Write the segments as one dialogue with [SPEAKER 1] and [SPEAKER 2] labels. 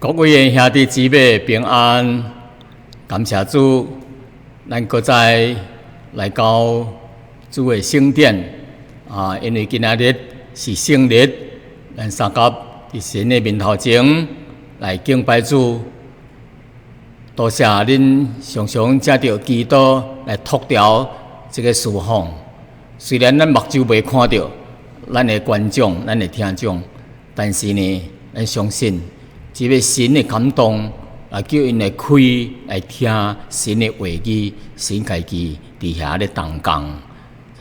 [SPEAKER 1] 各位的兄弟姊妹平安，感謝主，咱閣再來到主的聖殿啊！因為今仔日是聖日，咱相佮佇神的面頭前來敬拜主。多謝恁常常藉著祈禱來托牢這个事奉。雖然咱目睭袂看著咱的觀眾、咱的聽眾，但是呢，咱相信這个神的感動，來叫𪜶會開來聽神的話語，神家己佇遐咧動工，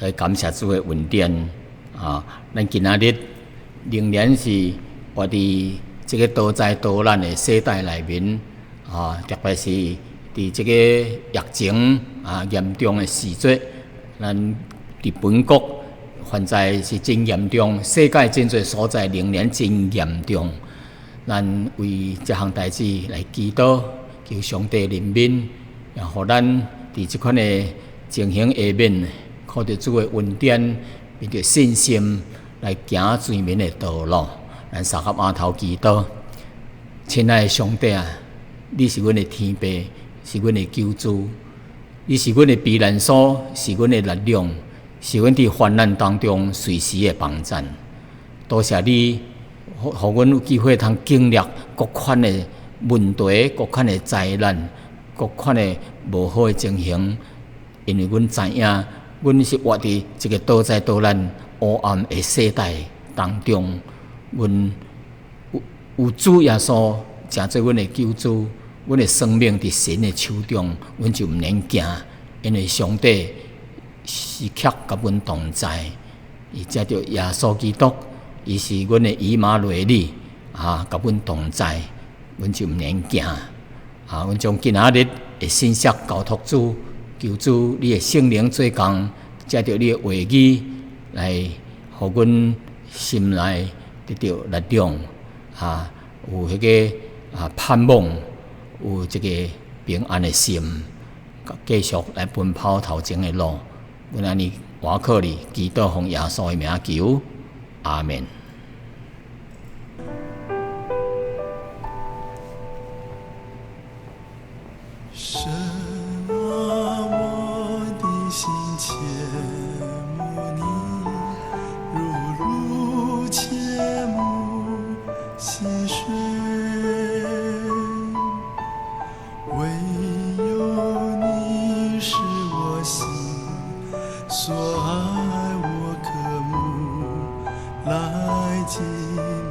[SPEAKER 1] 所以感謝主的恩典啊！咱今仔日仍然是活佇這个多災多難的世代內面啊，特別是佇這个疫情啊嚴重的時節，咱佇本國現在是真嚴重，世界真濟所在仍然真嚴重。咱為這項代誌來祈禱，求上帝憐憫，也予咱佇這款的情形下面，靠著主的恩典，憑著信心來行前面的道路。咱相佮畚頭祈禱，親愛的上帝啊，你是阮的天父，是阮的救主，你是阮的避難所，是阮的力量，是阮佇患難當中隨時的幫贊。多謝你，予阮有機會通經歷各款的問題、各款的災難、各款的無好的情形，因為阮知影，阮是活佇一个多災多難、黑暗的世代當中，阮有主耶穌成做阮的救主，阮的生命佇神的手中，阮就毋免驚，因為上帝時刻佮阮同在，伊藉著耶穌基督。伊是阮的以馬內利啊，佮阮同在，阮就毋免驚啊！阮將今仔日的信息交託主，求主你的聖靈做工，藉著你的話語來，予阮心內得著力量啊，有彼个啊盼望，有這个平安的心，繼續來奔跑頭前的路。阮按呢倚靠你，祈禱奉耶穌的名求。阿們。
[SPEAKER 2] 神啊，我的心切慕你，如鹿切慕溪水。唯有你是我心所愛，我渴慕來敬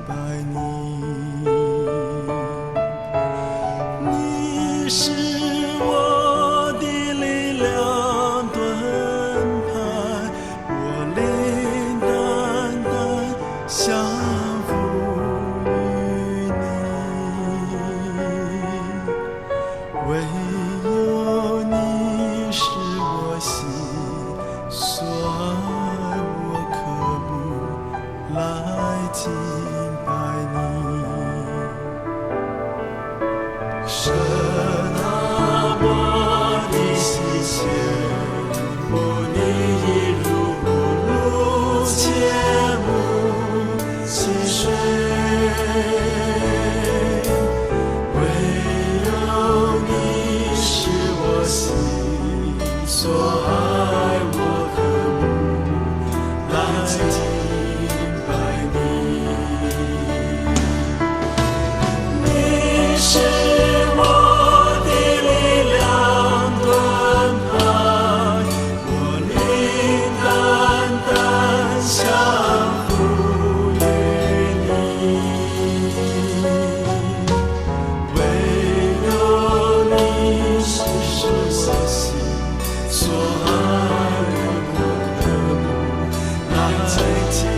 [SPEAKER 2] 拜你。你是我的力量盾牌，我靈單單降服於你。唯有你是我心所愛，我渴慕來敬拜你。神啊，我的心切慕你，如鹿切慕溪水。唯有你是我心所愛，我渴慕來敬拜你。你是我的力量盾牌，我靈單單降服於你。唯有你是我心所愛，我渴慕來敬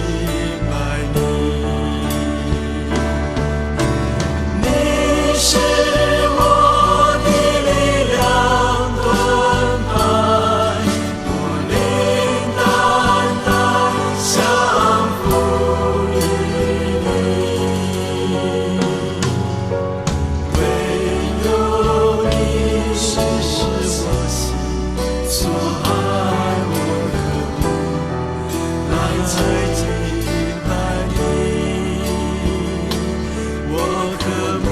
[SPEAKER 2] 拜你。你是我的力量盾牌，我靈單單降服於你。唯有你是我心所愛，我渴慕來敬拜你。我渴慕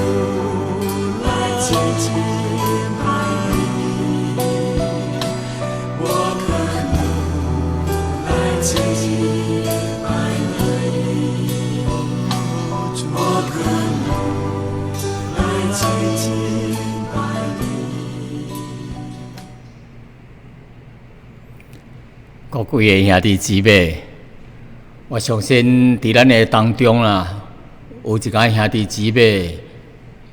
[SPEAKER 1] 寶貴的兄弟姊妹，我相信佇咱的當中啦，有一寡兄弟姊妹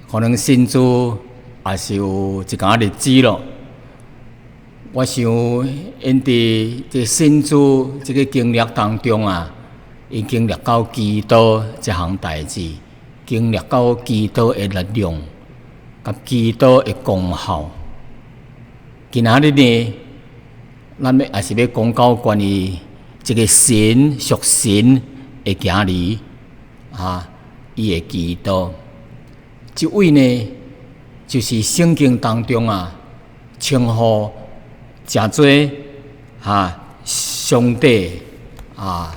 [SPEAKER 1] 可能信主，也是有一寡日子咯。我想，𪜶佇這信主這个經歷當中啊，𪜶經歷到祈禱這項代誌，經歷到祈禱的力量，佮祈禱的功效。今仔日呢，咱欲也是欲講到關於這个神屬神的囝兒啊，伊的祈禱。這位呢，就是聖經當中啊，稱呼誠濟啊，上帝啊，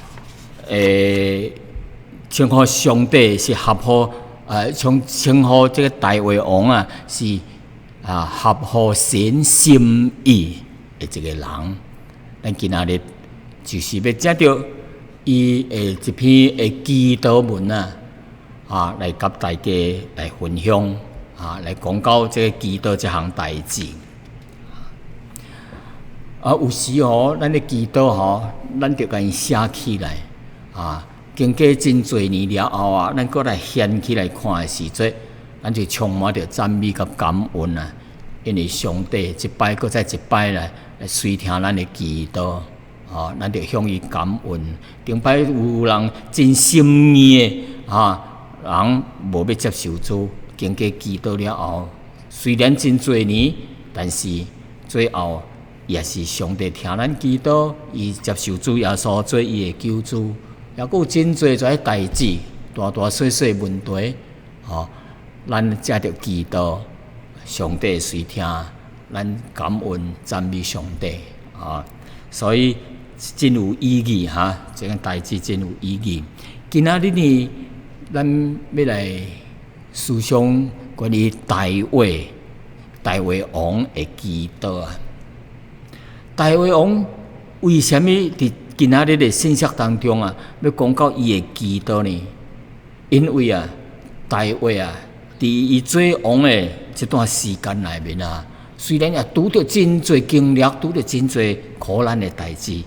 [SPEAKER 1] 稱呼上帝是合乎，稱呼這个大衛王啊，是啊合乎神心意的一個人。咱今仔日就是欲藉著伊的一篇的祈禱文啊，來佮大家來分享，啊，來講到這个祈禱這項代誌。啊，有時吼，咱咧祈禱吼，咱著共伊寫起來，啊，經過真濟年了後啊，咱閣來掀起來看的時陣，咱就充滿著讚美佮感恩啊！因為上帝一擺閣再一擺來垂聽咱的祈禱，啊，咱著向伊感恩。頂擺有人真心硬的，啊，人無欲接受主，經過祈禱了後，雖然真濟年，但是最後也是上帝聽咱祈禱，伊接受主耶穌做伊的救主。抑閣有真濟這代誌，大大細細問題，吼，咱藉著祈禱，上帝垂聽，咱感恩讚美上帝啊！所以真有意義哈，這個代誌真有意義。今仔日呢，咱欲來思想關於大衛王的祈禱啊。大衛王為啥物佇今仔日的信息當中啊，欲講到伊的祈禱呢？因為啊，大衛啊，佇伊做王的這段時間內面啊，雖然也拄著真濟經歷，拄著真濟苦難的代誌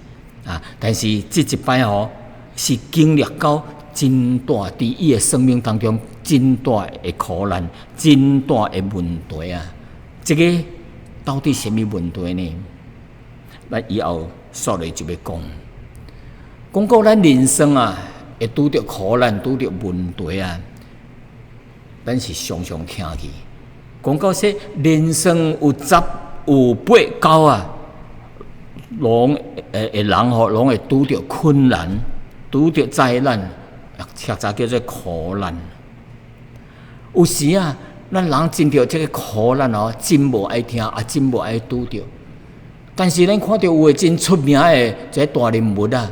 [SPEAKER 1] 啊，但是這一擺吼，是經歷到真大佇伊的生命當中真大的苦難，真大的問題啊！這个到底啥物問題呢？咱以後煞落就欲講，講到咱人生啊，會拄著苦難，拄著問題啊，咱是常常聽見。講到說人生有十有八九啊，攏會會人吼，攏會拄著困難，拄著災難，或者叫做苦難。有時啊，咱人真著這个苦難哦，真無愛聽，也真無愛拄著。但是咱看著有的真出名的這个大人物啊，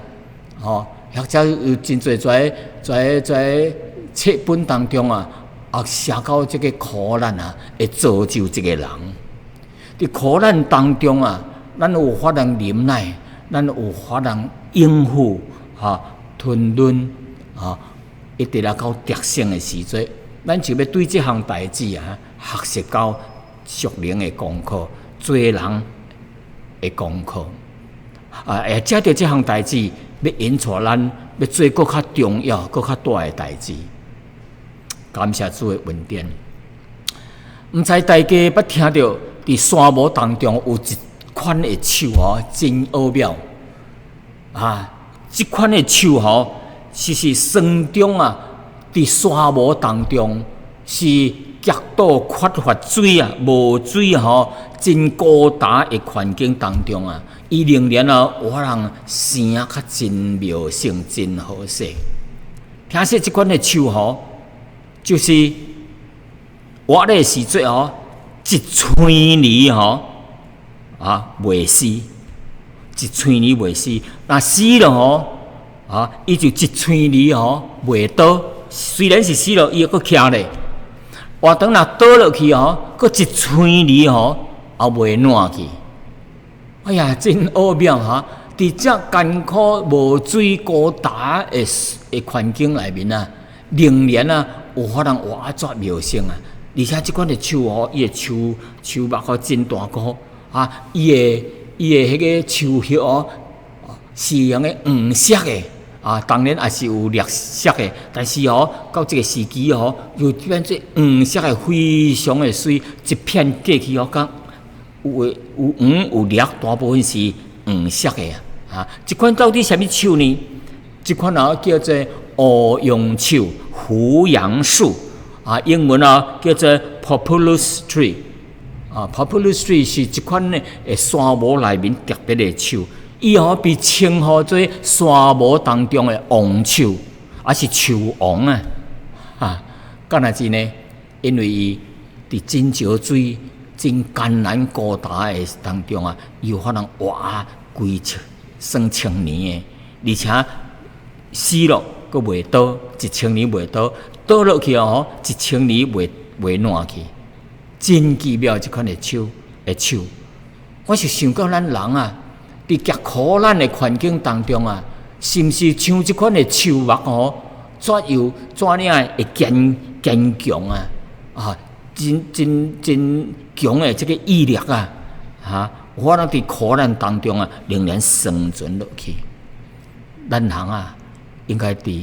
[SPEAKER 1] 吼，或者有真濟在在在冊本當中啊，也寫到這个苦難啊，會造就一個人。佇苦難當中啊，咱有法通忍耐，咱有法通應付，哈，吞忍，哈，一直來到得勝的時陣，咱就欲對這項代誌啊，學習到屬靈的功課，做人的功課啊，會藉著這項代誌，欲引帶咱欲做閣較重要、閣較大的代誌。感謝主的恩典。毋知大家捌聽著佇沙漠當中有一款的樹吼，真奧妙啊！這款的樹吼，是生長啊，佇沙漠當中是極度缺乏水啊，無水吼，真高焦的環境當中啊，伊仍然啊有法通生較真茂盛、真好勢。聽說這款的樹吼，就是活的時陣吼，一千年吼啊袂死，一千年袂死，若死了吼啊，伊就一千年吼袂倒。雖然是死了，伊會閣徛咧。活轉若倒落去吼，閣一千年吼也袂爛去。哎呀，真奧妙哈！佇遮艱苦無水高焦的環境內面啊，仍然啊有法通活遮茂盛啊！而且這款的樹吼，伊的樹木吼真大棵啊，伊的彼个樹葉哦，是用个黃色的啊，當然也是有綠色的，但是哦，到這個時期哦，又變做黃色的，非常的媠，一片過去哦，敢有的有黃有綠，大部分是黃色的啊。這款到底啥物樹呢？這款啊叫做烏楊樹、胡楊樹啊，英文啊叫做 Populus tree 啊，Populus tree 是這款呢，山無內面特別的樹。伊吼被稱呼做山無當中的王樹，抑是樹王啊！啊，敢若是呢？因為伊佇真少水、真艱難孤單的當中啊，伊有可能活幾千、算千年的，而且死了閣袂倒，一千年袂倒，倒落去哦，一千年袂爛去，真奇妙這款的樹。我是想講咱人啊，佇極苦難的環境當中啊，是毋是像這款的樹木吼，怎樣怎樣會堅強啊？啊，真真真強的這個毅力啊！哈，有法度佇苦難當中啊，仍然生存落去。咱人啊，應該佇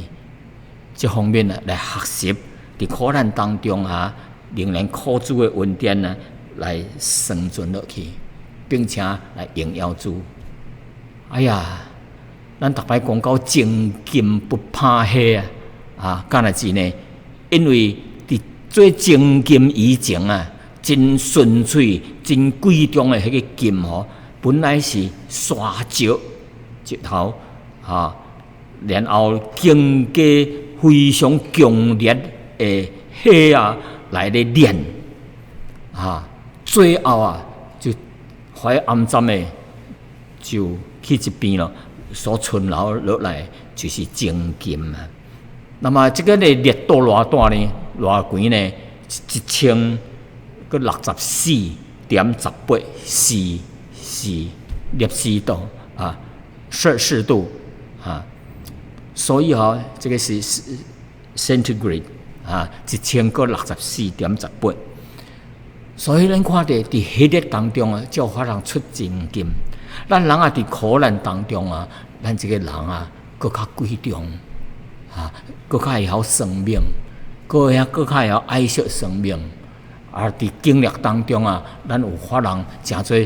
[SPEAKER 1] 這方面啊來學習，佇苦難當中啊，仍然靠主的恩典啊來生存落去，並且來榮耀主。哎呀，咱逐擺講到精金不怕火啊，啊，敢若是呢？因為佇做精金以前啊，真純粹、真貴重的彼個金吼，本來是沙石石頭啊，然後經過非常強烈的火啊來咧煉啊，最後啊就火暗針的就去一邊咯，所存留落來就是精金啊。那麼這個的熱度偌大呢？偌懸呢？1064.18四四攝氏度啊，攝氏度啊。所以吼，這個是 centigrade 啊，1064.18。所以咱看著佇火熱當中啊，才有法通出真金。咱人啊，佇苦難當中啊，咱這個人啊，閣較貴重啊，閣較會曉生命，閣較會曉愛惜生命。啊，佇經歷當中啊，咱有法通成做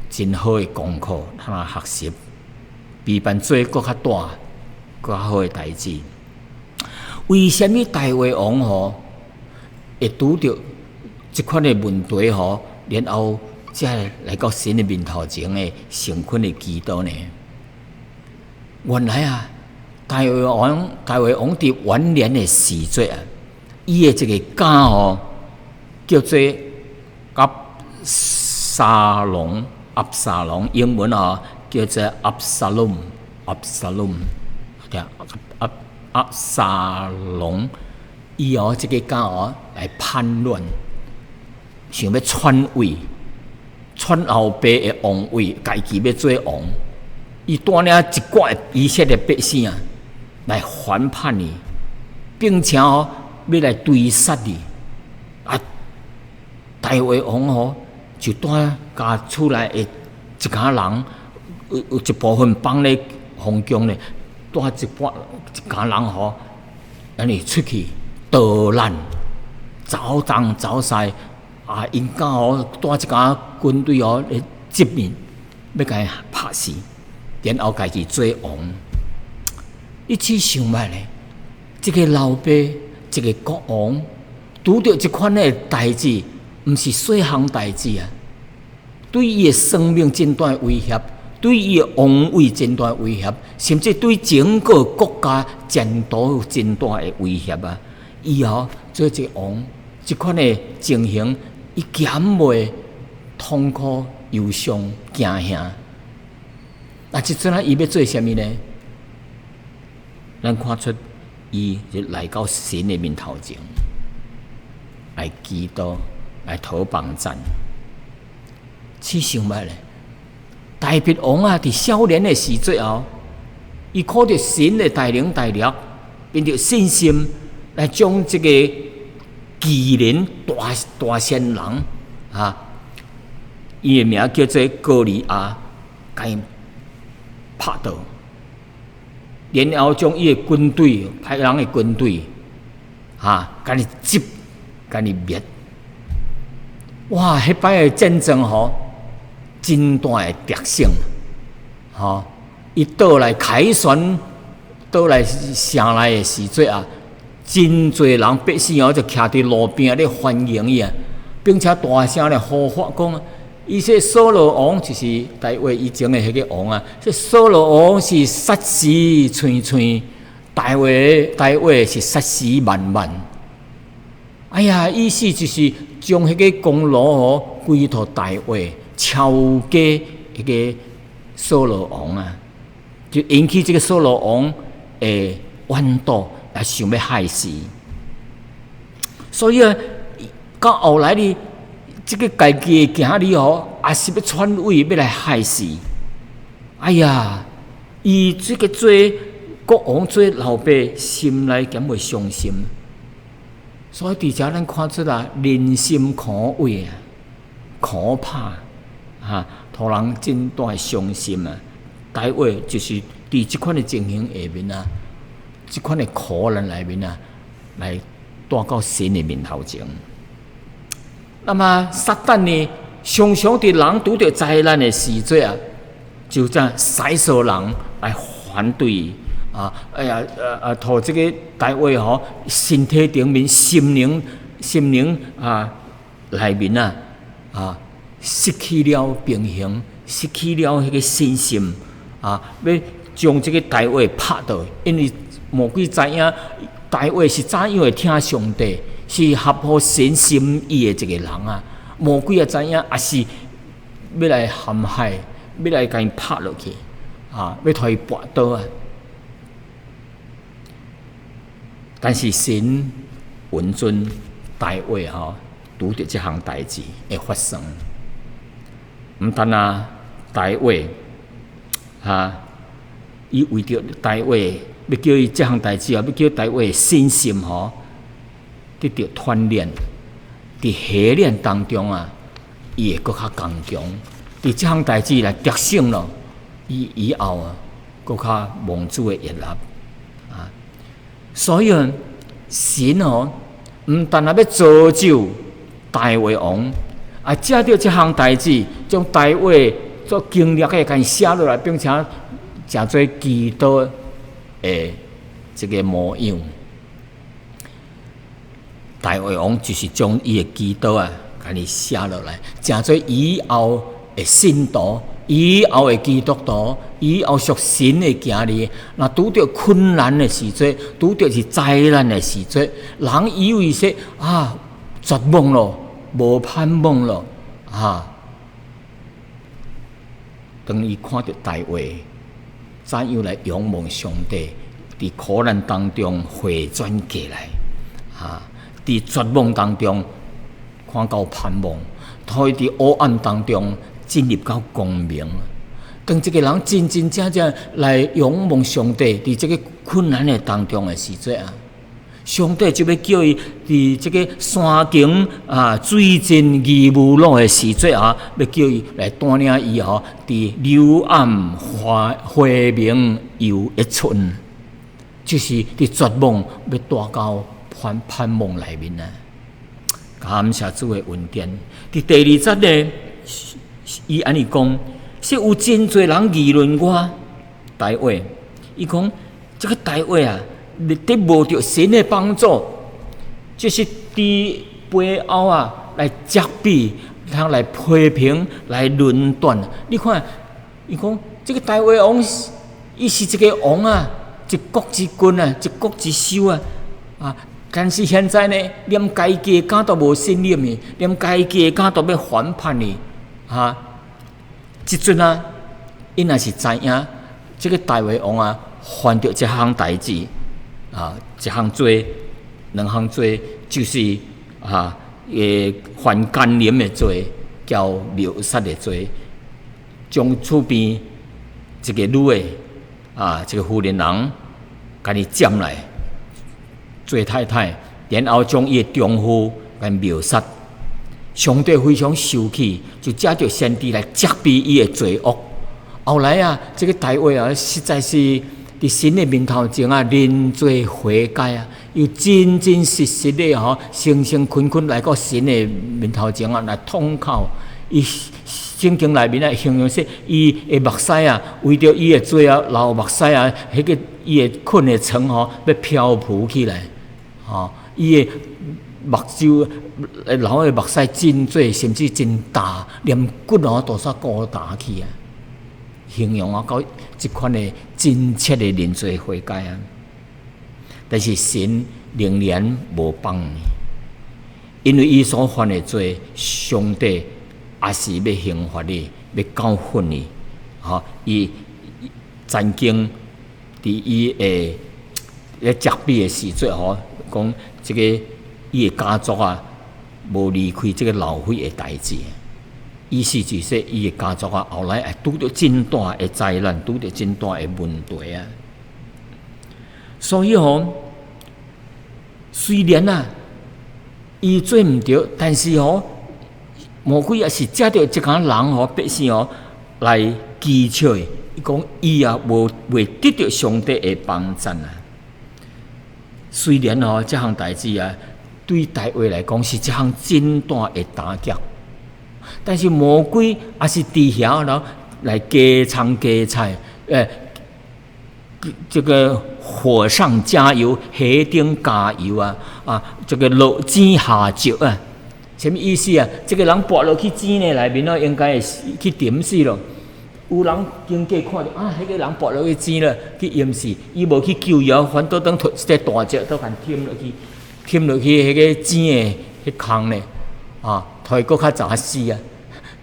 [SPEAKER 1] 真好的功課，通來學習，比辦做閣較大、閣較好的代誌。為啥物大衛王吼會拄著這款的問題吼，然後才來到神的面頭前的誠懇的祈禱呢？原來啊，大衛王佇晚年的時節啊，伊的一個囝吼叫做押沙龍，押沙龍英文哦叫做 Absalom，Absalom，對，押沙龍，伊哦這個囝哦來叛亂，想欲篡位，篡老爸的王位，家己欲做王。伊帶領一掛以色列百姓啊，來反叛伊，並且哦欲來追殺伊。啊，大衛王吼就帶共厝內的一家人，有一部分放咧皇宮咧，帶一半一家人吼，按呢出去逃難，走東走西，啊，𪜶囝吼帶一家軍隊吼來接應，欲共伊拍死，然後家己做王。你試想覓咧？這個老爸，一個國王，拄著這款的代誌，毋是細項代誌啊！對伊的生命真大威脅，對伊的王位真大威脅，甚至對整個國家前途有真大的威脅啊！伊吼做一個王，這款的情形，伊敢袂痛苦、憂傷、驚嚇？那這陣啊，伊欲做啥物呢？咱看出伊就來到神的面頭前，來祈禱，來討幫贊。試想覓咧？大衛王啊，佇少年的時陣後，伊靠著神的大能大力，憑著信心來將這個巨人大大仙人啊，伊的名叫做歌利亞，共伊拍倒。然後將伊的軍隊，歹人的軍隊，哈，共伊擊，共伊滅。哇！彼擺的戰爭吼，真大的得勝，吼！伊倒來凱旋，倒來城內的時陣啊，真濟人百姓哦，就徛佇路邊咧歡迎伊啊，並且大聲咧呼喊講：伊說掃羅王就是大衛以前的彼个王啊，這掃羅王是殺死千千，大衛是殺死萬萬。哎呀，意思就是將彼个功勞哦歸予大衛，超過彼个掃羅王啊，就引起這个掃羅王的怨妒，來想欲害死。所以啊，到後來呢，這个家己的囝兒吼，也是欲篡位，欲來害死。哎呀，伊這个做國王做老爸，心內敢會傷心？所以佇遮咱看出來，人心可畏啊，可怕啊，予人真大的傷心啊。大衛就是佇這款的情形下面啊，這款的苦難內面啊，來帶到神的面頭前。那麼撒旦呢，常常佇人拄著災難的時陣啊，就這樣使數人來反對伊啊！哎呀，予這个大衛吼，身體頂面、心靈啊內面啊啊，失去了平衡，失去了彼个信心啊，欲將這个大衛拍倒，因為魔鬼知影大衛是怎樣會聽上帝，是合乎神心意的一个人啊！魔鬼也知影，也是欲來陷害，欲來共伊拍落去，啊，欲予伊跋倒啊！但是神允准大衛吼拄著這項代誌會發生。毋但啊，大衛哈，伊為著大衛欲叫伊這項代誌啊，欲叫大衛信心吼得著鍛鍊，佇試煉當中啊，伊會閣較剛強。佇這項代誌來得勝咯，伊以後啊，閣較蒙主的悅納啊。所以神哦，毋但啊欲造就大衛王，啊，藉著這項代誌，將大衛所經歷的，共伊寫落來，並且成做基督的這个模樣。大衛王就是將伊的祈禱啊，共伊寫落來，成做以後的信徒，以後的基督徒，以後屬神的囝兒，若拄著困難的時陣，拄著是災難的時陣，人以為說啊絕望咯，無盼望咯，啊！當伊看著大衛怎樣來仰望上帝，佇苦難當中回轉過來，啊！佇絕望當中看到盼望，予伊佇黑暗當中進入到光明。當這个人真真正正來仰望上帝，佇這个困難的當中的時陣啊，上帝就欲叫伊佇這个山窮啊水盡魚無路的時陣啊，欲叫伊來帶領伊吼，佇柳暗花明又一村，就是佇絕望欲帶到盼望內面啊！感謝主的恩典。佇第二節呢，伊按呢講，是有真濟人議論我，大衛，伊講這个大衛啊，得無著神的幫助，就是佇背後啊來責備，通來批評，來論斷。你看，伊講這个大衛王，伊是一个王啊，一國之君啊，一國之首啊，啊！但是現在呢，連家己的囝都無信任伊，連家己的囝都欲反叛伊，哈！這陣啊，𪜶若是知影，這个大衛王啊，犯著這項代誌，啊，一項罪，兩項罪，就是啊，犯姦淫的罪，交謀殺的罪，將厝邊一个女的，啊，這个婦人人，共伊占來做太太，然後將伊的丈夫共謀殺。上帝非常生氣，就藉著先知來責備伊的罪惡。後來啊，這个大衛啊，實在是佇神的面頭前啊，認罪悔改啊，又真真實實的吼，誠誠懇懇來到神的面頭前啊，來痛哭。伊聖經內面啊，形容說，伊的目屎啊，為著伊的罪啊，流目屎啊，彼個伊的睏的床吼，欲漂浮起來，吼，伊的目睭流的目屎真濟，甚至真焦，連骨吼都煞鼓焦去啊！形容啊，到這款的真切的認罪悔改啊！但是神仍然無放伊，因為伊所犯的罪，上帝也是欲刑罰伊，欲教訓伊。吼，伊曾經佇伊的咧責備的時陣吼，講這個伊的家族啊，無離開這個流血的代誌。意思就是說，伊的家族啊，後來會拄著真大的災難，拄著真大的問題啊。所以吼，雖然啊，伊做毋著，但是吼，魔鬼也是藉著這工人吼，百姓吼來譏笑伊，伊講伊也無未得著上帝的幫贊啊。雖然吼，這項代誌啊，對大衛來講是一項真大的打擊。但是魔鬼也是佇遐囉來加蔥加菜，這個火上加油，火頂加油啊！啊，這個落井下石啊！啥物意思啊？這個人跋落去井的內面咯，應該會去沉死咯。有人經過看著啊，彼個人跋落去井了，去淹死，伊無去救伊，反倒當提一個大石都共添落去，添落去彼個井的彼空咧，啊，予伊閣較早死啊！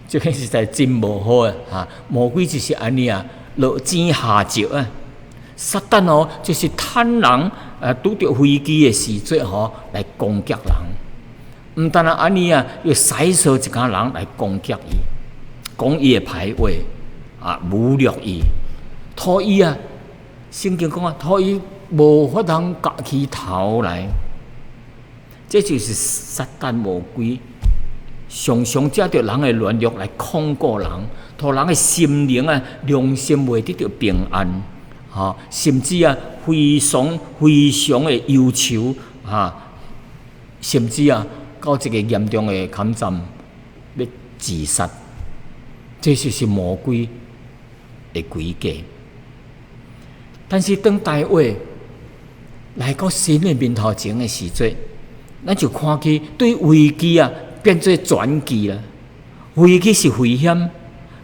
[SPEAKER 1] 這個實在真無好啊！哈，魔鬼就是按呢啊，落井下石啊！撒旦哦，就是趁人啊，拄著危機的時陣吼，來攻擊人。毋單按呢啊，又使數一工人來攻擊伊，講伊的歹話啊，侮辱伊，予伊啊，聖經講啊，予伊無法通夾起頭來。這就是撒旦魔鬼。常常藉著人的軟弱來控告人，予人的心靈啊、良心袂得著平安，吼，甚至啊非常非常的憂愁，哈，甚至啊到一個嚴重的坎站欲自殺，這就是魔鬼的詭計。但是當大衛來到神的面頭前的時陣，咱就看見對危機啊，變做轉機啦，危機是危險，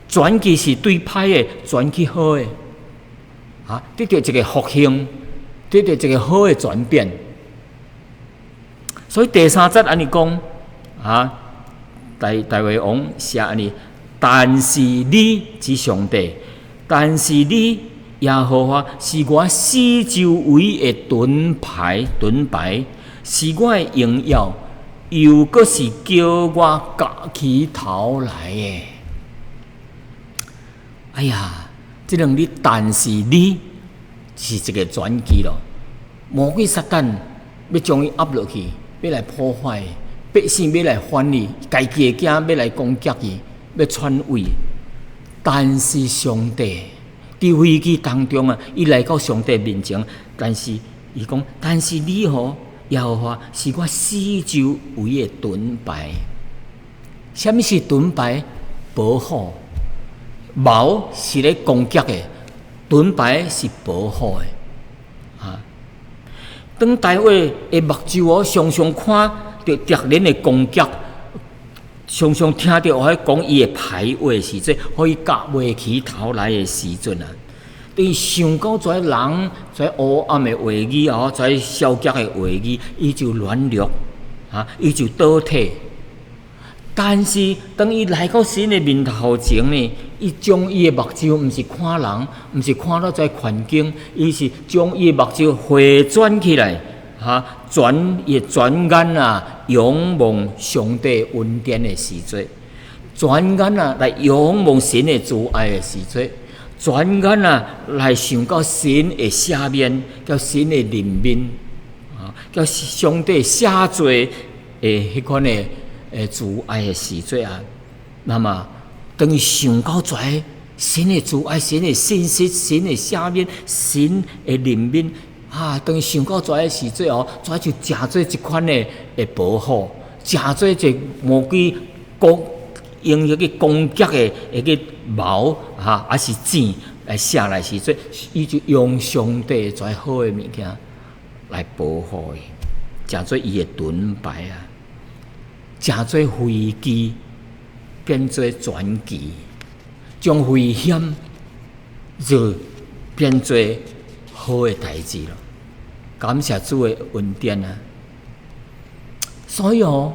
[SPEAKER 1] 轉機是對歹的轉去好的，啊，得著一個復興，得著一個好的轉變。所以第三節按呢講，啊，大衛王寫按呢，但是你是上帝，但是你耶和華是我四周圍的盾牌，盾牌是我的榮耀。又閣是叫我夾起頭來的。哎呀，這兩日但是你是一個轉機咯。魔鬼撒旦欲將伊壓落去，欲來破壞，百姓欲來反伊，家己的囝欲來攻擊伊，欲篡位。但是上帝佇危機當中啊，伊來到上帝面前，但是伊講，但是你吼，耶和華是我四周圍的盾牌。啥物是盾牌？保護。矛是咧攻擊的，盾牌是保護的。啊！當大衛的目睭哦，常常看著敵人的攻擊，常常聽著予講伊的歹話時陣，予伊夾袂起頭來的時陣啊！當伊想到這人這烏暗的話語哦，這消極的話語，伊就軟弱，啊，伊就倒退。但是當伊來到神的面頭前呢，伊將伊的目睭毋是看人，毋是看到這環境，伊是將伊的目睭回轉起來，哈，轉伊轉眼啊，仰望上帝恩典的時陣，轉眼啊來仰望神的慈愛的時陣。轉眼啊，來想到神的赦免，佮神的憐憫，啊，佮上帝赦罪的彼款的慈愛的時陣啊。那麼，當伊想到這神的慈愛、神的信實、神的赦免、神的憐憫啊！當伊想到這的時陣哦，這就成做一款的保護，成做一個魔鬼攻用彼個攻擊的彼個矛哈，抑是箭來射來時陣，伊就用上帝這好的物件來保護伊，成做伊的盾牌啊，成做危機變做轉機。將危險就變做好的代誌咯。感謝主的恩典啊！所以哦，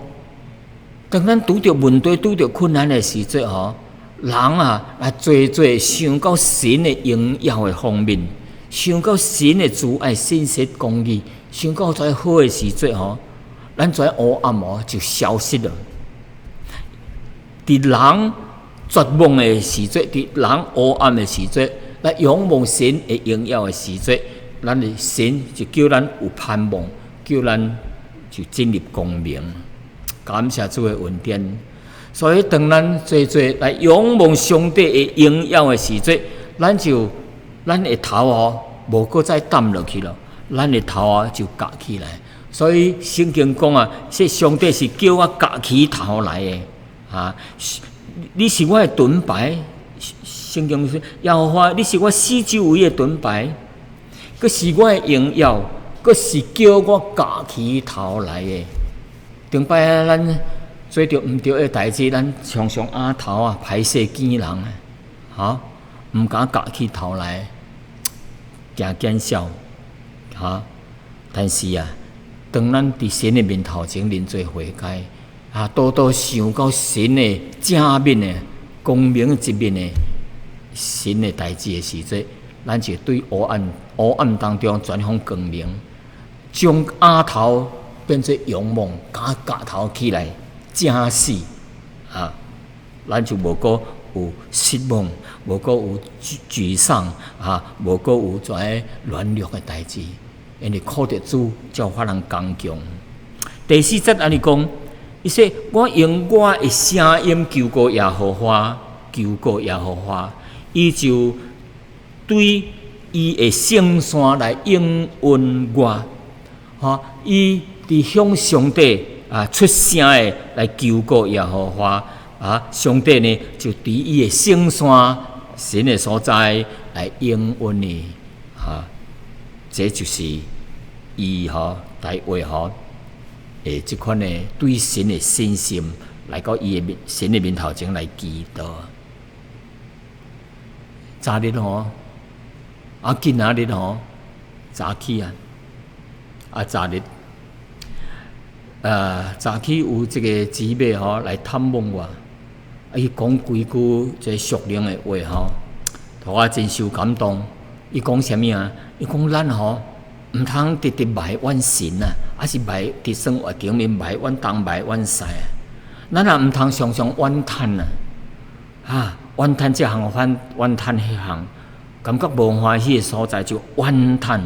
[SPEAKER 1] 當咱拄著問題、拄著困難的時陣吼，人啊來濟濟想到神的榮耀的方面，想到神的慈愛、信實、公義，想到這好的時陣吼，咱這黑暗哦就消失了。佇人絕望的時陣，佇人黑暗的時陣，來仰望神的榮耀的時陣，咱的神就叫咱有盼望，叫咱就進入光明。感謝主的恩典。所以，當咱濟濟來仰望上帝的榮耀的時陣，咱的頭哦，無閣再澹落去了，咱的頭啊就舉起來。所以聖經講啊，說上帝是叫我舉起頭來的啊。你是我的盾牌，聖經說耶和華，你是我四周圍的盾牌，閣是我的榮耀，閣是叫我舉起頭來的。頂擺咱做著毋對的代誌，咱常常仰頭啊，歹勢見人啊，哈，毋敢舉起頭來，驚見笑，哈。但是啊，當咱佇神的面頭前認罪悔改，啊，多多想到神的正面的光明一面的神的代誌的時陣，咱就對黑暗當中轉向光明，將仰頭變做勇猛，敢舉頭起來正視啊，咱就無閣有失望，無閣有沮喪啊，無閣有這个軟弱的代誌，因為靠著主才有法通剛強。第四節按呢講，伊說：我用我的聲音求告耶和華，求告耶和華，伊就對伊的聖山來應允我。吼，伊佇向上帝啊出聲的來求告耶和華啊，上帝呢就佇伊的聖山神的所在來應允伊。哈，這就是伊吼大衛吼。的這款的對神的信心，來到伊的面神的面頭前來祈禱。昨日吼，啊今仔日吼，早起啊，啊昨日，早起有一個姊妹吼來探望我，啊伊講幾句這屬靈的話吼，予我真受感動。伊講啥物啊？伊講咱吼毋通直直埋怨神啊，抑是埋佇生活頂面埋怨東埋怨西啊。咱也毋通常常怨嘆啊，哈，怨嘆這項，怨嘆彼項，感覺無歡喜的所在就怨嘆，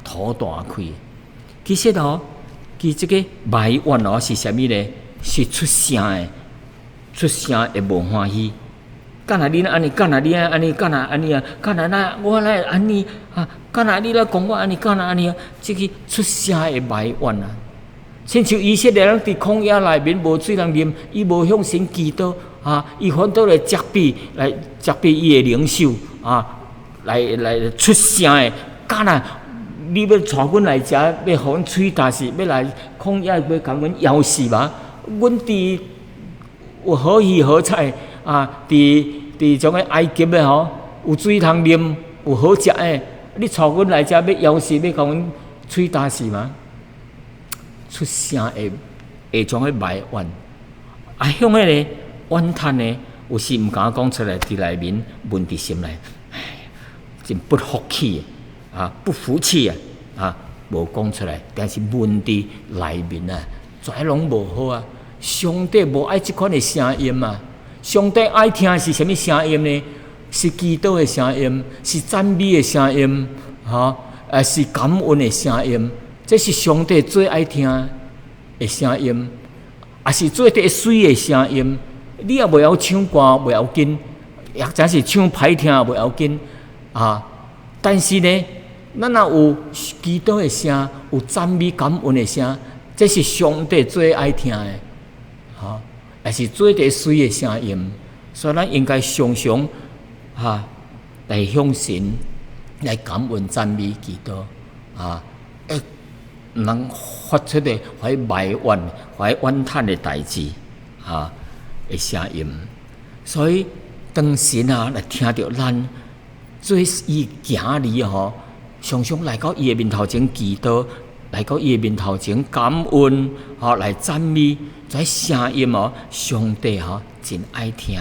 [SPEAKER 1] 吐大氣。其實吼，其實這個埋怨哦是啥物呢？是出聲的，出聲的無歡喜。敢若你按呢，敢若你按呢，敢若按呢啊，敢若那我來按呢啊，敢若你來講我按呢，敢若按呢啊，這個出聲的埋怨啊。親像以色列人佇曠野內面無水通啉，伊無向神祈禱啊，伊反倒來責備，來責備伊的領袖啊，來出聲的，敢若你欲帶阮來遮，欲予阮喙焦死，欲來曠野欲共阮枵死嗎？阮佇有好魚好菜啊，佇種個埃及的吼，有水通啉，有好食的，你帶阮來遮欲枵死，欲共阮喙焦死嗎？出聲會會將彼埋怨，啊，向彼个怨嘆呢，有時毋敢講出來，佇內面悶佇心內，唉，真不服氣啊，不服氣啊，啊，無講出來，但是悶佇內面啊，這攏無好啊。上帝無愛這款的聲音啊！上帝愛聽的是啥物聲音呢？是祈禱的聲音，是讚美的聲音，哈，是感恩的聲音。這是上帝最愛聽的聲音，也是最得媠的聲音。你也袂曉唱歌，袂要緊，或者是唱歹聽袂要緊啊。但是呢，咱若有祈禱的聲，有讚美感恩的聲，這是上帝最愛聽的，哈，也是最得媠的聲音。所以咱應該常常哈來向神來感恩讚美祈禱啊，會毋通發出的懷埋怨、懷怨嘆的代誌啊的聲音。所以當神啊來聽著咱做伊囝兒吼，常常來到伊的面頭前祈禱，來到伊的面頭前感恩，吼來讚美，這聲音哦，上帝吼真愛聽。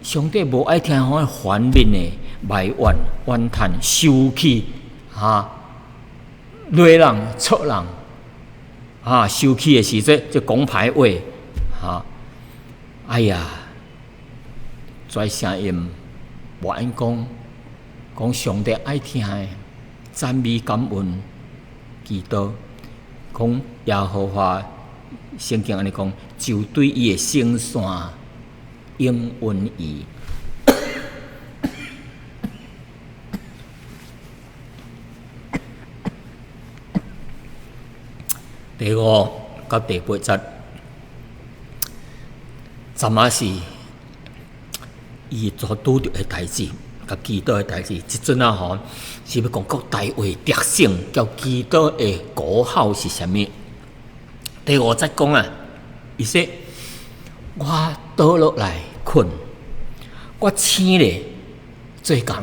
[SPEAKER 1] 上帝無愛聽吼反面的埋怨、怨嘆、生氣，哈，鬧人、吵人，哈，生氣的時陣就講歹話，哈，哎呀，這聲音無按講，講上帝愛聽的讚美感恩祈禱，講耶和華聖經按呢講，就對伊的聖山應允伊。第五佮第八節，昨仔是伊所拄著的代誌，佮祈禱的代誌。這陣啊吼，是欲講到大衛得勝，佮祈禱的果效是啥物？第五節講啊，伊說：我倒落來睏，我醒咧做工。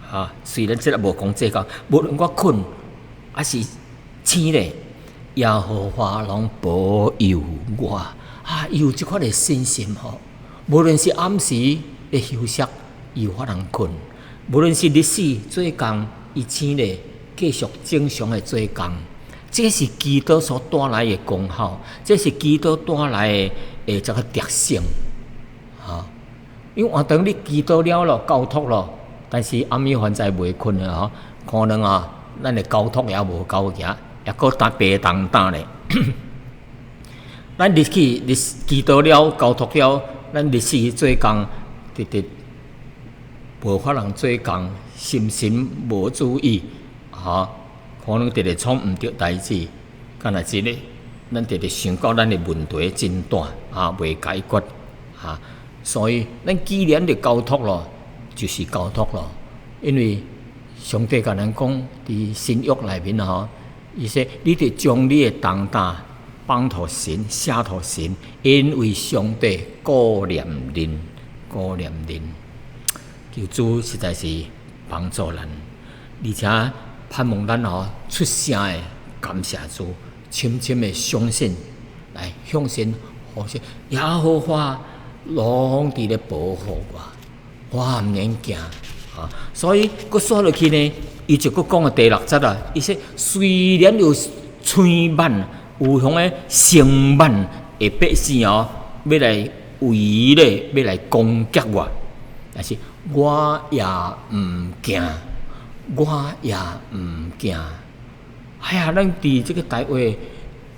[SPEAKER 1] 哈，雖然這個無講做工，無論我睏抑是醒咧，耶和華攏保佑我。啊，伊有這款的信心吼。無論是暗時咧休息，伊有法通睏；無論是日時做工，伊醒咧繼續正常的做工。這是祈禱所帶來的功效，這是祈禱帶來的的這個特性。哈，因為換當你祈禱了咯，交託咯，但是暗暝還在袂睏的吼，可能啊，咱的交託也無夠行，抑閣擔白重擔咧。咱日去日祈禱了，交託了，咱日時做工，直直無法通做工，心神無注意，哈，可能直直創毋著代誌，敢若真的，咱直直想到咱的問題真大，啊，未解決，啊，所以咱既然就交託咯，就是交託咯，因為上帝共咱講，佇新約內面吼，伊說你得將你的重擔放予神，卸予神，因為上帝顧念恁，顧念恁，求主實在是幫助咱，而且盼望咱吼出聲的感謝主，深深的相信，來向神呼說，耶和華攏佇咧保護我，我毋免驚啊！所以閣煞落去呢，伊就閣講到第六節啊，伊說雖然有催慢，有遐个兇猛的百姓哦，欲來圍咧，欲來攻擊我，但是我也毋驚，我也毋驚。哎呀，咱佇這個大衛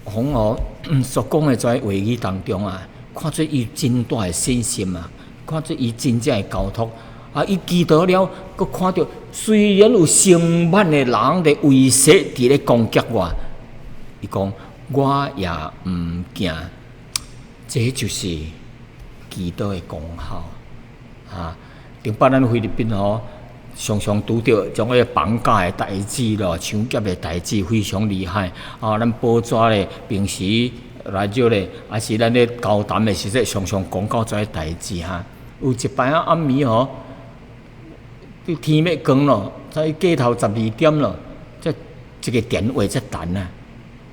[SPEAKER 1] 王哦所講的這話語當中啊，看出伊真大的信心啊，看出伊真正的交託啊！伊祈禱了，閣看著雖然有兇猛的人佇威脅，佇咧攻擊我，伊講我也毋驚。這就是祈禱的功效啊！頂擺咱菲律賓吼，常常拄著種個綁架的代誌咯、搶劫的代誌，非常厲害啊！咱報紙咧，平時來少咧，還是咱咧交談的時陣，常常講到這個代誌哈。有一擺仔暗暝吼，天欲光咯，才過頭12點咯，才一個電話才彈啊！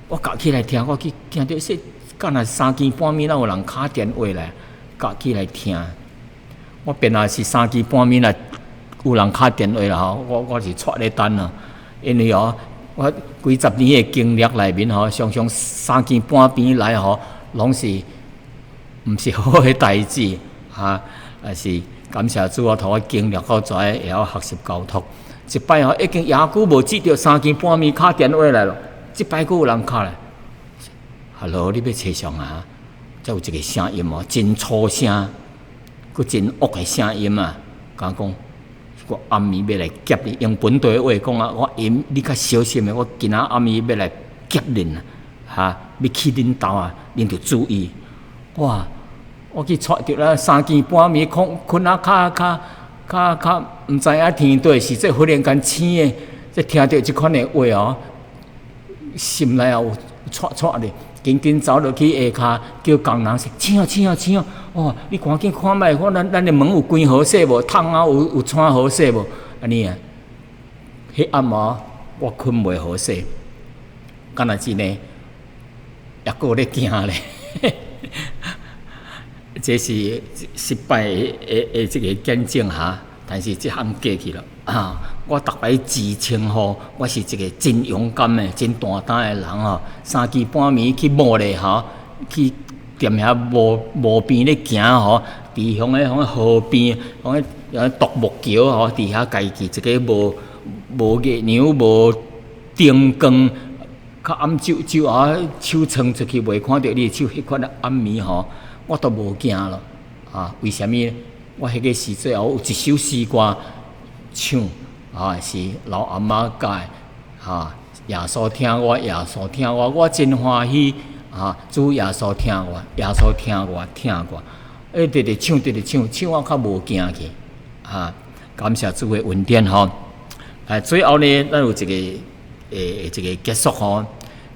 [SPEAKER 1] 我夾起來聽，我去驚著說，敢若三更半暝，哪有人敲電話來？夾起來聽，我便若是三更半暝若有人敲電話啦吼，我是掣咧等啊，因為吼，我幾十年的經歷內面吼，常常三更半暝來吼，攏是毋是好的代誌哈。但是感謝主，我予我經歷到遮會曉學習交託。一擺吼，已經也久無接著三更半暝敲電話來咯，這擺閣有人敲來，Hello，你欲揣誰啊？才有一個聲音哦，真粗聲，閣真惡的聲音啊，共我講，我暗暝欲來劫你，用本地話講啊，我𪜶你較小心的，我今仔暗暝欲來劫恁啊，哈，欲去恁兜啊，恁著注意。哇！我去𤆬著啦，三更半暝睏睏啊，較較較較毋知影天地時這忽然間醒的，這聽著這款的話哦，心內也有掣掣咧，緊緊走落去下跤叫工人說：醒啊醒啊醒啊！哦，你趕緊看覓，看咱咱的門有關好勢無？窗仔有有閂好勢無？按呢啊，彼暗暝我睏袂好勢，敢若真的，抑閣咧驚咧。這是失敗的的這个見證哈，但是這項過去了啊！我逐擺自稱吼，我是一個真勇敢的、真大膽的人吼。三更半暝去摸咧吼，去踮遐路路邊咧行吼，佇向个向河邊，向个獨木橋吼，佇遐家己一个無無月娘、無燈光，較暗糭糭啊，手撐出去袂看著你的手，彼款的暗暝吼，我都無驚咯，啊？為啥物？我彼个時陣有一首詩歌唱，啊，是老阿媽教的，啊，耶穌疼我，耶穌疼我，我真歡喜，啊，主耶穌疼我，耶穌疼我，疼我，欸，直直唱，直直唱，唱我較無驚去，啊，感謝主的恩典吼。啊，最後呢，咱有一個欸一個結束吼，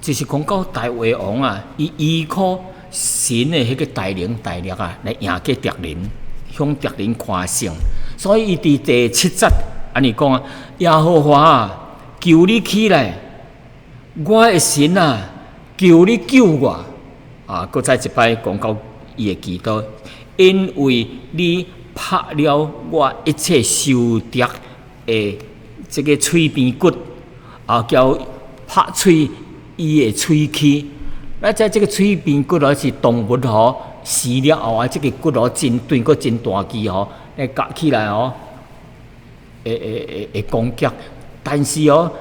[SPEAKER 1] 就是講到大衛王啊，伊依靠神的彼個大能大力啊，來贏過敵人，向敵人誇勝。所以伊佇第七節按呢講啊：耶和華啊，求你起來，我的神啊，求你救我。啊，閣再一擺講到伊的祈禱，因為你拍了我一切仇敵的這个喙邊骨，啊，叫拍碎伊的喙齒。咱知這个喙邊骨哦，是動物吼死了後啊，這个骨哦真鈍，閣真大支吼，來咬起來哦，會會會會攻擊。但是哦，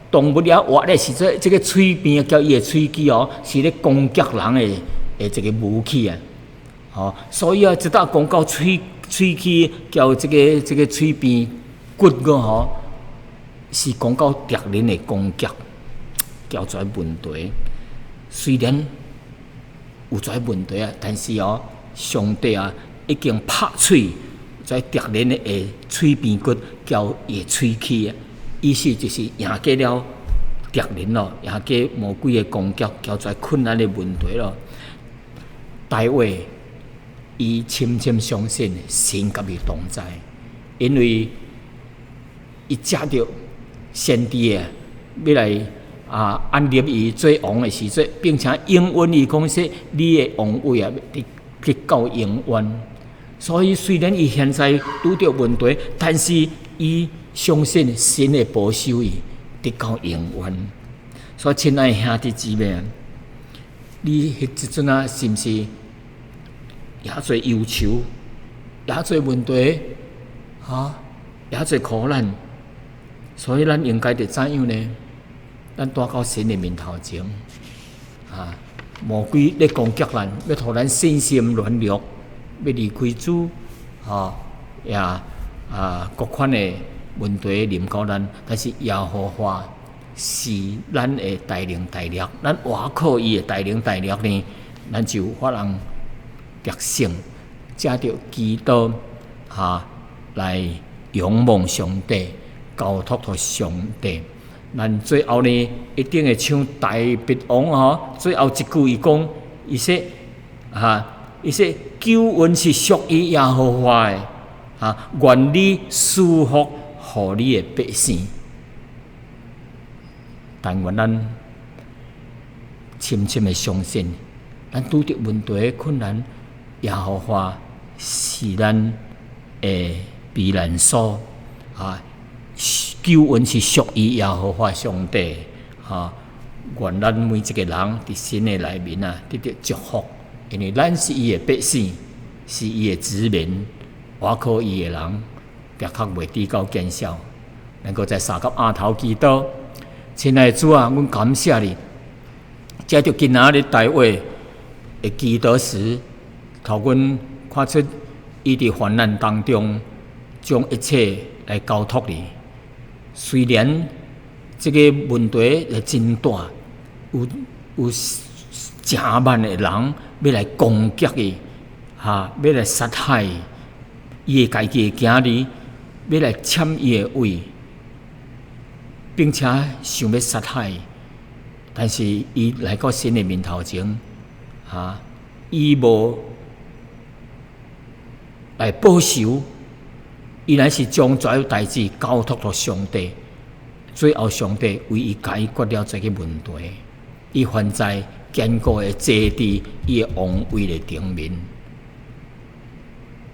[SPEAKER 1] 動物猶活咧時陣，這个喙邊佮伊的喙齒哦，是咧攻擊人的的這个武器啊。吼，所以啊，直到講到喙喙齒佮這个這个喙邊骨個吼，是講到敵人的攻擊，交出問題。雖然有這問題啊，但是哦，上帝啊已經拍碎這敵人的喙邊骨，佮伊的喙齒啊，意思就是贏過了敵人咯，贏過魔鬼的攻擊，交出困難的問題咯。大衛伊深深相信神佮伊同在，因為伊藉著先知啊，欲來啊按立伊做王的時陣，並且應允伊講說，你的王位啊，直直到永遠。所以雖然伊現在拄著問題，但是伊相信神會保守伊，直到永遠。所以，親愛兄弟姊妹，你彼這陣啊，是毋是也濟憂愁，也濟問題，哈，也濟苦難？所以，咱應該著怎樣呢？咱帶到神的面頭前，啊，魔鬼咧攻擊咱，欲予咱信心軟弱，欲離開主，吼，也啊各款的問題臨到咱，但是耶和華是咱的大能大力，咱倚靠伊的大能大力呢，咱就有法通得勝，藉著祈禱，哈，來仰望上帝，交託予上帝。咱最後呢，一定會唱大衛王吼，最後一句伊講，伊說，哈，伊說救恩是屬於耶和華的，哈，願你賜福予你的百姓。但願咱深深的相信，咱拄著問題困難，耶和華是咱的避難所，啊。救恩是屬於耶和華上帝，哈！願咱每一個人佇神的內面啊，得著祝福，因為咱是伊的百姓，是伊的子民，倚靠伊的人，的確袂至到見笑。能夠再相佮按頭祈禱，親愛的主啊，阮感謝你，藉著今仔日大衛的祈禱時，予阮看出伊佇患難當中，將一切來交託你。雖然這個問題會真大，有成萬的人欲來攻擊伊，哈，欲來殺害伊，伊的家己的囝兒，欲來搶伊的位，並且想欲殺害伊，但是伊來到神的面頭前，哈，伊無來報仇，伊乃是將所有代誌交託予上帝，最後上帝為伊解決了這個問題，伊還在堅固的坐佇伊的王位的頂面。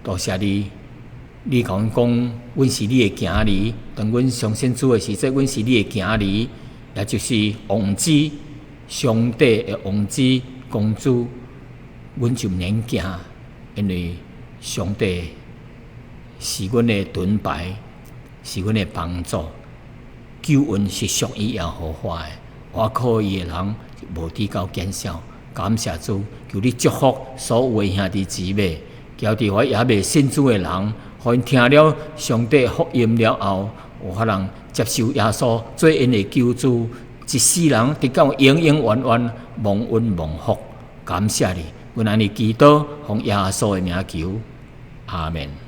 [SPEAKER 1] 多謝你，你共阮講，阮是你的囝兒。當阮相信主的時陣，阮是你的囝兒，也就是王子，上帝的王子、公主，阮就毋免驚，因為上帝是阮的盾牌，是阮的幫助。救恩是屬於耶和華的，倚靠伊的人無至到減少。感謝主，求你祝福所有的兄弟姊妹，交佇我猶未信主的人，予𪜶聽了上帝福音了後，有法通接受耶穌做𪜶的救主，一世人得到永永遠遠蒙恩蒙福。感謝你，阮按呢祈禱，奉耶穌的名求，阿門。